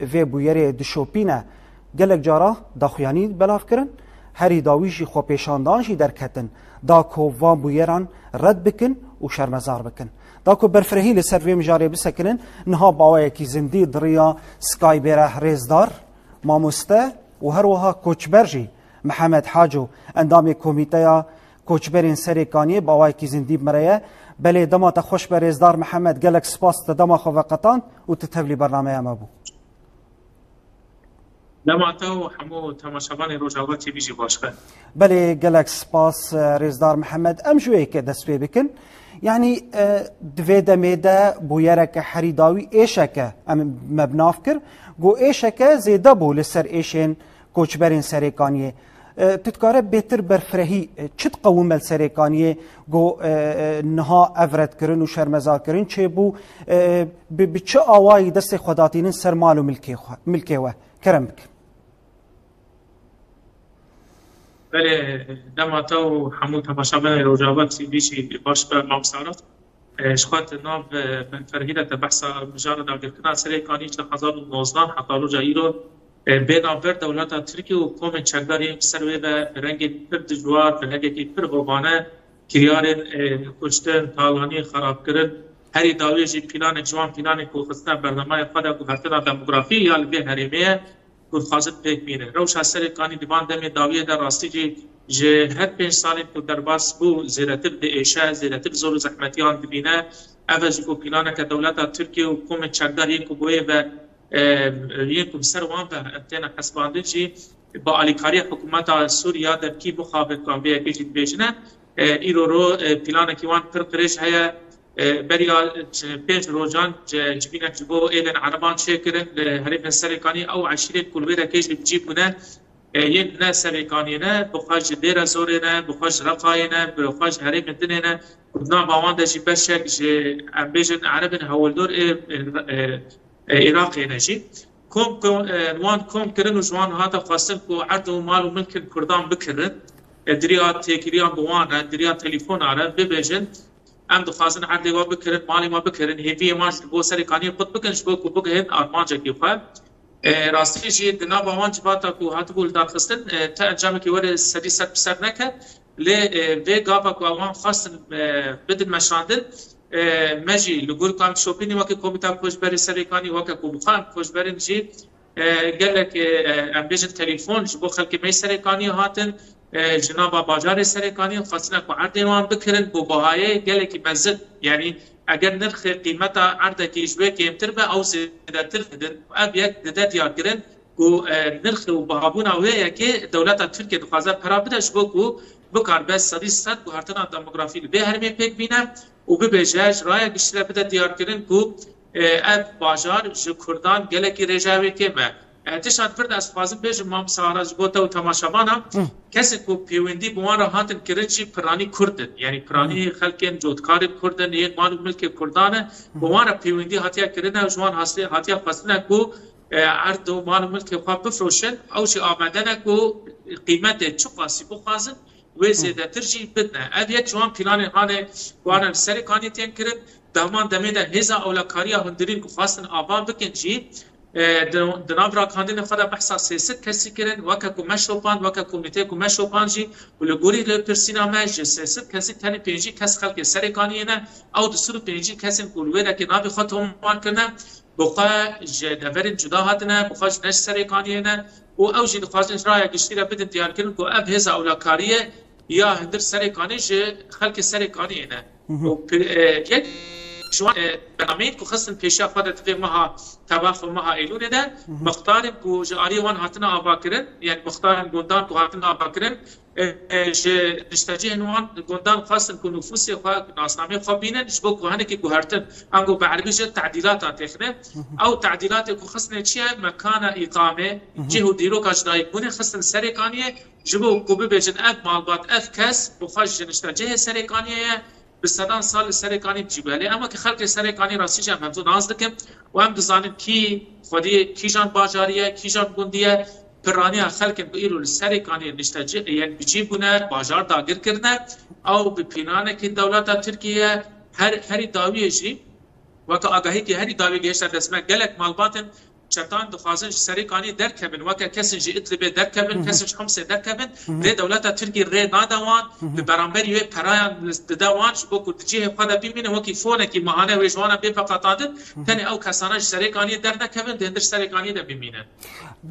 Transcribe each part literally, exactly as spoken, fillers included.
vê bûyerê dişopîne. Gelek cara daxuyanî belav kirin, herî dawî jî xwepêşandan jî derketin, da ku van bûyeran red bikin û şermezar bikin. Da ku berfirehî li ser vê mijarê bisekinin, niha bi awayekî zindî di riya Skype re rêzdar, mamoste û her wiha koçber jî Mihemed Haco, endamê Komîteya Koçberên Serêkaniyê, bi awayekî zindî bi me re ye. Belê, dema te xweş be rêzdar Mihemed, gelek spas, te dema xwe veqetand û tu tevlî bernameya me bû. Dema te û hemû temaşevanê Rojava T V jî baş be. Belê, gelek spas, e, rêzdar Mihemed. Em ji wê yekê dest pê bikin. Yanî, e, di vê demê de bûyereke herî dawî êşeke em me bi nav kir. Got êşeke zêde bû li ser êşên koçberên Serêkaniyê. E, tu dikare bêtir berfirehî, e, çi diqewime li Serêkaniyê got, e, e, niha ev redkirin û şermezarkirin çêbû, e, bi, bi çi awayî destê xwe datînin ser mal û milkê xwe, milkê we? Kerem bike. Belê, dema te û hemû temaşevanê Rojava T V jî baş be, Mam Sarat. E, ji xwe di nav, e, berfirehî de te behsa mijara dagirkirina Serêkanî ji du hezar û nozdan heta roja îro, e, bê navber dewleta Tirkiyê û komên çekdar yên ser wê ve bi rengên pir dijwar, bi rengekî pir hovane kiryarên, e, kuştin, talanî, xerabkirin, herî dawî jî planek ji wan planên ku xistine bernameyê xwe de guhertina demografî ya li vê herêmê ye, ku dixwazin pêk bînin. Rewşa Serêkanî di van demê dawiyê de rastî jî ji her pênc salên ku derbas bû zêdetir diêşe, zêdetir zor û zehmetiyan dibîne. Ev e jî ku planeke dewleta Tirkiye û komên çekdar yên ku bi wê ve, e, yên ku bi ser wan ve em têne hesibandin jî bi alîkariya hikûmeta Sûriya derkî bixabin ku em vê yekê jî dibêjine. E, îro ro, e, planekî wan pir qirêj heye. E, beriya, e, pênc rojan, e, civînek ji bo êlên ereban çêkirin li herêmên Serêkanî, ew eşîrên ku li wê dekê jî bi cî bûne, e, yên ne Serêkaniyê ne, bi xwe ji Dêrezorê ne, bi xwe ji Reqayê ne, bi xwe ji herêmên dinê ne, ku di nava wan de jî beşek ji, em bêjin, erebên hewldor ê, ê, ê, e, Iraqê ne jî. Kom, kom, e, wan kom kirin û ji wan hate xwestin ku erd û mal û milkên Kurdan bikirin. E, diriya têkiliyan bi wan re, diriya telefona re bibêjin, em dixwazin erdê we bikirin, malê we bikirin, hêviyê wan ji bo Serêkaniyê qut bikin, ji bo ku bigihên armancekî xwe. E, rastî jî di nava wan civata ku hatibû lidarxistin, e, ti encamekî were sedî sed bi ser neket. Lê, e, vê gava ku wan xwestin, e, bidin meşandin, e, me jî li gor ku em şopînî weke Komîta Koçberê Serêkanî, weke ku bi xwe em koçber in jî, e, gelek, e, e, em bêjin telefon ji bo xelkê me yê Serêkaniyê hatin, e, ji nava bajarê Serêkaniyê xwestine ku erdên wan bikirin bo bihayê gelekî mezin. Yanî eger nirxê qîmeta erdekî ji wê kêmtir be, ew zêdetir didin. Ev yek dide diyarkirin ku, e, nirxê û bihabûna wê yekê dewleta Tirkiye dixwaze pera bide ji bo ku bikaribe sedî sed guhertina demografî li vê herêmê pêk bîne û bibêje, ji raya giştî re bide diyarkirin ku, e, ev bajar ji Kurdan gelekî rêje wê kêm e. E, tişta di vir de ez dixwazim bêjim, Mam Sara, ji bo te û temaşevana, Hı. kesên ku pêwendî bi wan re hatin kirin jî piranî Kurd in. Yanî piranî Hı. xelkên cotkarên Kurd in, yên mal û milkê Kurdan e. Bi wan re pêwendî hatiye kirine û ji wan hastê-, hatiye xwestine ku, e, erd û mal û milkê xwe bifroşin. Ew jî amade ne ku qîmetê çiqasî bixwazin, wê Hı. zêdetir jî bidine. Ev yek ji wan planên hane ku hane li Serêkaniyê tên kirin. Di heman demê de hêza ewlekariya hundirîn ku xwestin ava bikin jî, e, di, di nav ragihandinê xwe de behsa sê sed kesî kirin, weke ku me şopand, weke komîteyê ku me şopand jî û li gorî lêpirsîna me ji sê sed kesî tenê pêncî kes xelkê Serêkaniyê ne, ew du sed û pêncî kesên ku li wê dekê navê xwe tomar kirine, bi xwe ji deverên cuda hatine, bi xwe ji ne ji Serêkaniyê ne û ew jî dixwazin ji raya giştî re bidin diyarkirin ku ev hêza ewlekariyê ya hundir Serêkanî ji xelkê Serêkaniyê ne. Hı hı. Û pi-, e, yek ji wan, e, bernameyên ku xistin pêşiya xwe de di vê meha tebax û meha Eylûlê de, Hı hı. mixtarên ku ji aliyê wan hatine avakirin, yani mixtarên gundan ku hatine avakirin, e, e, ji niştecihên wan gundan xwestin ku nufûsê xwe, nasnameyê xwe bînin, ji bo ku hinekî guhertin, ango bi erebî jî tedîlata têxine. Hı hı. Ew tedîlatê ku xistine çi ye? Mekana îqame, Hı hı. cih û dîroka ji dayikbûnê xistin Serêkaniyê, ji bo ku bibêjin ev malbat, ev kes bi xwe ji niştecihê Serêkaniyê ye, bi sedan sal li Serêkanî bi cî bûye. Lê em wekî xelkê Serêkanî rastî jî em hevdû nas dikin û em dizanin kî xwedî kîjan bajarî ye, kîjan gundî ye, piraniya xelkên ku îro li Serêkanî niştecî yên bi cî bûne, bajar dagir kirine, ew bi planekî dewleta Tirkiyê ye. Her, herî dawiyê jî, weke agahiyekî herî dawî gihişte dest me, gelek malbat in çetan dixwazin ji Serêkaniyê derkevin, weke kesên ji Idlibê derkevin, kesên ji Himsê derkevin, lê dewleta Tirkî rê nade wan, li beramberî wê perayan dide wan, ji bo ku di cihê xwe de bimînin, wekî fonekî mahane wê ji wana bê veqetandin, tenê ew kesana ji Serêkaniyê dernekevin, di hundir Serêkaniyê de bimînin.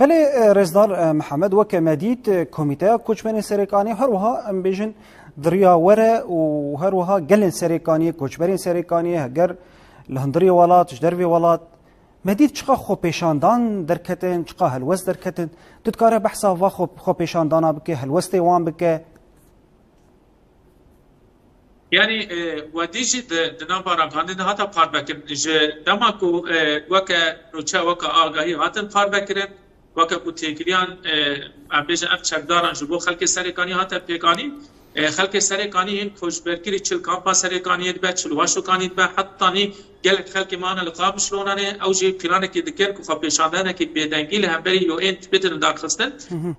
Belê, e, Rêzdar, e, Mihemed, weke me dît, e, Komîteya Koçberên Serêkaniyê, her wiha em bêjin di riya we re û her wiha gelên Serêkaniyê, koçberên Serêkaniyê, heger li hundirê welat, ji dervê welat, me dît çiqa xwepêşandan derketin, çiqa helwest derketin. Tu dikare behsa va xwe, xwepêşandana bike, helwestê wan bike? Yanî, e, wedî jî di, di nava ragihandinê de hate parvekirin. Ji dema ku, e, weke nûçe, weke agahî hatin parvekirin, weke ku têkiliyan, e, em bêjin ev çekdaran ji bo xelkê Serêkanî hate pêkanîn, e, xelkê Serêkanî yên koçberkirî çi li kampa Serêkaniyê dibe, çi li Waşokanî dibe, hetanî gelek xelkê me hane li Qamişlonanê, ew jî planekê dikin ku xwepêşandanekê bêdengî li hemberî U N bidin darxistin.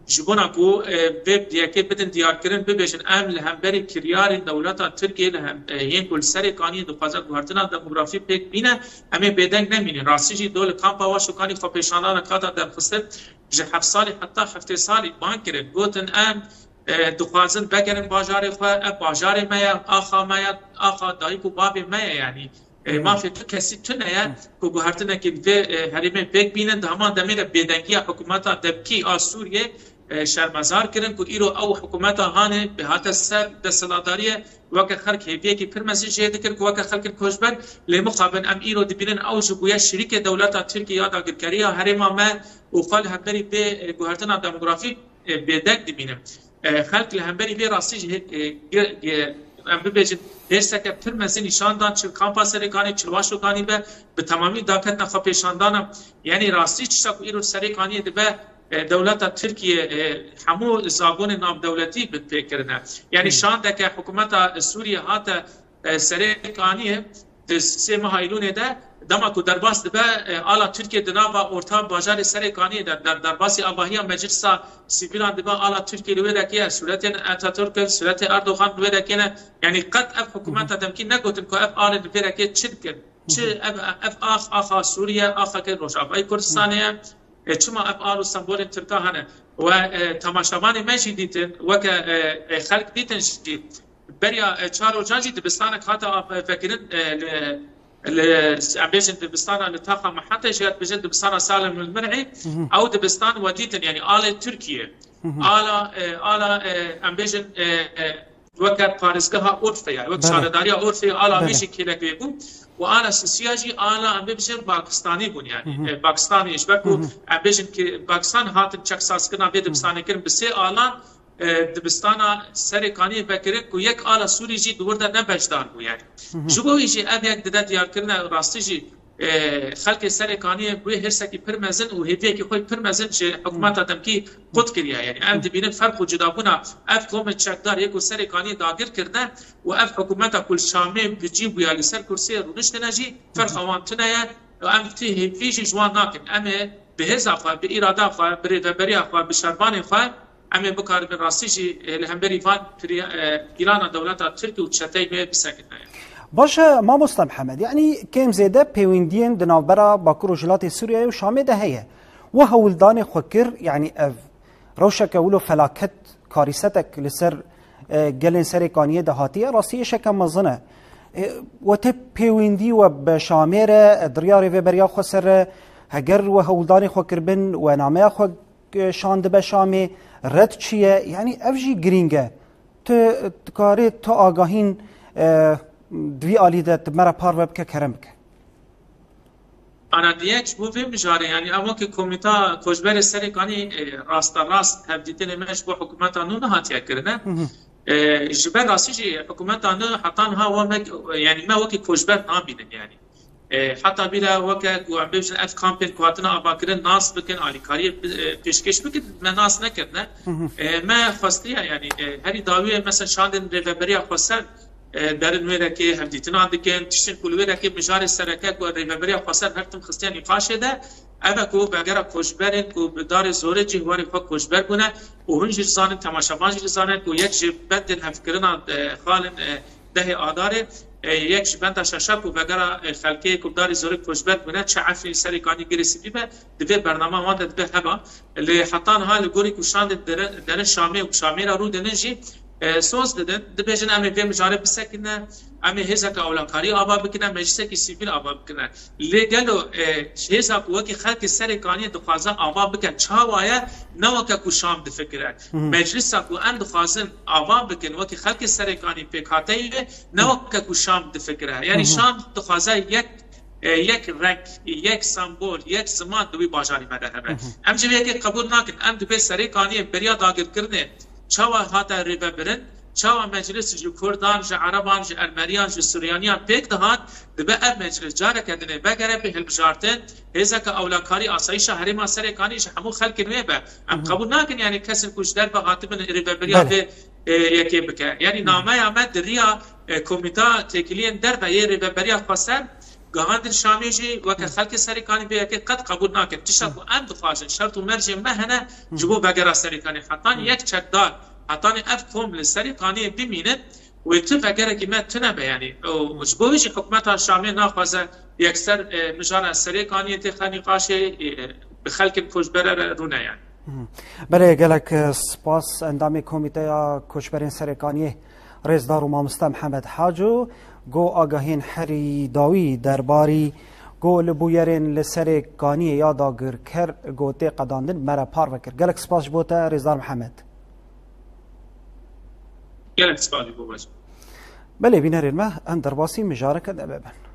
Ji bona ku, e, vê yekê bidin diyarkirin, bibêjin, em li hemberî kiryarên dewleta Tirkiyê li hem, e, yên ku li Serêkaniyê dixwaze guhertina demografî pêk bîne, em ê bêdeng nemînin. Rastî jî do li kampa Waşokanî xwepêşandanek hate derxistin, ji heft salî heta heftê salî bang kirin. Gotin, em, e, dixwazin vegerin bajarê xwe, ev bajarê me ye, axa me ye, axa dayik û bavê me ye, yanî, e, mafê tu kesî tune ye ku guhertinekê bi vê, e, herêmê pêk bînin. Di heman demê de bêdengiya hikûmeta demkî a Sûriyê, e, şermezar kirin ku îro ew hikûmeta hanê bi hate ser desthilatdariyê weke xelk hêviyekî pir mezin jê dikir ku weke xelkên koçber, lê mixabin em îro dibînin ew jî bûye şirîkê dewleta Tirkiyê ya dagirkeriya herêma me û xwe li hemberî vê, e, guhertina demografî, e, bêdeng dibînin. E, xelk li hemberî vê rastî jî, e, ge-, ge-, em bibêjin, hêrseke pir mezin nîşan dan, çi li kampa Serêkanê, çi li Waşokanî be, bi temamî daketine xwepêşandana. Yanî rastî tişta ku îro Serêkaniyê dibe, e, dewleta Tirkiye, e, hemû zagonên navdewletî bi pê kirine. Yanî şandeke hikûmeta Sûriye hate, e, Serêkaniyê di sê meha Îlûnê de, dema ku derbas dibe, e, ala Tirkiye di nava orta bajarê Serêkaniyê de, der-, derbasî avahiya Meclisa Sivîlan dibe, ala Tirkiye li wê de kê ye, sûretên Atatürk in, sûretê Erdogan li wê de kê ne. Yanî qet ev hikûmeta demkî negotin ku ev alê li vê de kê çi dikin. Çi ev, ev ax, axa Sûriye, axeke Rojavayê Kurdistanê ye. E, çima ev al û sembolên Tirka hene? We, e, temaşevanê me jî dîtin, weke, e, e, xelk dîtin jî. Beriya, e, çar rojan jî dibistanek hate ap-, vekirin, e, li, li, em bêjin dibistana li taxa Mehete jî ya dibêjin dibistana Salim el Mir'î, ew dibistan we dîtin, yanî alê Tirkiye. Ala, e, ala, e, em bêjin, e, e, weke parêzgeha Urfê, yani wek Belê. Şaredariya Urfê, ala wê Belê. Jî kêlek wê bû. Û ala sisiya jî ala em bê bijin Pakistanî bûn, yani. E, Pakistanî ji ber ku em bêjin ki Pakistan hatin çeksazkirina vê dibistanê kirin bi sê alan, e, dibistana Serêkaniyê vekirin ku yek ala Sûrî jî di wir de ne beşdar bû, yani. Ji bo wî jî ev yek dide diyarkirine rastî jî e, xelkê Serêkaniyê wê hêrsekî pir mezin û hêviyekî xwe pir mezin ji hikûmeta demkî qut kiriye. Yani em dibînin ferq û cudabûna ev komên çekdar yê ku Serêkaniyê dagir kirine û ev hikûmeta ku li Şamê bi cî bûya li ser kursiyê rûniştine jî ferqa wan tune ye. Û em ti hêvî jî ji wan nakin. Em ê bi hêza xwe, bi îrada xwe, bi rêveberiya xwe, bi şervanên xwe Em ê bikaribin rastî jî, e, li hemberî van pirî-, e, pîlana dewleta Tirk û çeteyê wê bisekine. Baş e, mamosta Mihemed, yanî kêm zêde pêwendiyên di navbera Bakur û Rojhilatê Sûriyeyê û Şamê de heye. We hewldanê xwe kir, yanî ev rewşeke wilo felaket, karîsetek li ser, e, gelên Serêkaniyê de hatiye, rastî êşeke mezin e. E, we tê pêwendî we bi Şamê re, e, di riya rêveberiya xwe ser re, heger we hewldanê xwe kiribin, we nameya xwe şandibe Şamê, red çi ye? Yanî ev jî girîng e. Tu dikarî tu agahîn, e, di vî alî de tu me re parve bike, kerem bike. Ana diyek ji bo vê mijarê, yanî ev wekî komîta koçberê Serêkanî, e, rasterast hevdîtinê me ji bo hikûmeta nû nehatiye kirine. E, ji ber rastî jî hikûmeta nû heta niha we me, yanî me wekî koçber nabînin yanî. E, heta bîra weke ku em bêjin ev kampên ku hatine avakirin nas bikin, alîkariyê bi-, e, pêşkêş bikin, me nas nekirine. E, me xwestiye, yanî, e, herî dawiyê mesela şandên rêveberiya xweser, e, derin wê rekê hevdîtinan dikin, tiştên ku li wê rekê mijarê sereke ku rêveberiya xweser her tim xistiye nîqaşê de, ev e ku vegera koçberên ku bi darê zorê cî warê xwe koçber bûne û hûn jî dizanin, temaşevan jî dizanin ku yek ji bendên hevkirina, e, xalên, e, dehê Adarê, e, yek ji benda şeşa ku vegera, e, xelkê ku darî zorê koçber bûne, çi eflî Serê Kanî Girê Spî be, di vê bernama wan de dibe heba. Lê heta niha li gorî ku şandê derin, derin Şamê û Şamê re rû dinin jî, e, soz didin, dibêjin em ê vê mijarê bisekine, em ê hêzeke ewlekarî ava bikine, meclisekî sivîl ava bikine. Lê gelo, e, hêza ku wekî xelkê Serê Kaniyê dixwaze ava bike, çawa ye, ne weke ku Şam difikire. Meclisa ku em dixwazin ava bikin, wekî xelkê Serê Kaniyê pêk hateyê, ne weke ku Şam difikire. Yanî Şam dixwaze yek, e, yek reng, yek sembol, yek ziman di wî bajarî me de hebe. Em jî vê yekê qebûl nakin. Em dibê Serê Kaniyê beriya dagirkirinê çawa hate rêvebirin, çawa meclis ji Kurdan, ji Ereban, ji Ermeniyan, ji Suryaniyan pêk dihat, dibe ev meclis careke dinê vegere bê hilbijartin, hêzeke ewlekarî asayîşa herêma Serê Kaniyê ji hemû xelkên wê be. Em qebûl nakin, yanî kesên ku ji derve hatibin rêveberiya Belê. vê, e, yekê bike. Yanî nameya me di riya, e, komîta têkiliyên derve yê rêveberiya xweser gihandin Şamê jî weke xelkê Serê Kanî vê yekê qet qebûl nakin. Tişta ku em dixwazin, şert û mercên me hene ji bo vegera Serê Kanî. Hetan yek çekdar, hetanê ev kom li Serê Kaniyê bimînin, wê tu vegerekî me tune be, yanî. Û ji bo wî jî hikûmeta Şamê naxwaze yekser, e, mijara Serê Kaniyê têxe nîqaşê, e, bi xelkên koçbere re rûne, yanî. Belê, gelek, e, spas endamê Komîteya Koçberên Serê Kaniyê, Rêzdar û Mamoste Mihemed Haco, go agahên herî dawî derbarî go li bûyerên li Serê Kaniyê ya dagirker go tê qedandin me re parve kir. Gelek spas ji bo te, Rêzdar Mihemed. Gelek spas ji bo we. Belê, bînerên me, em derbasî mijareke de bibin.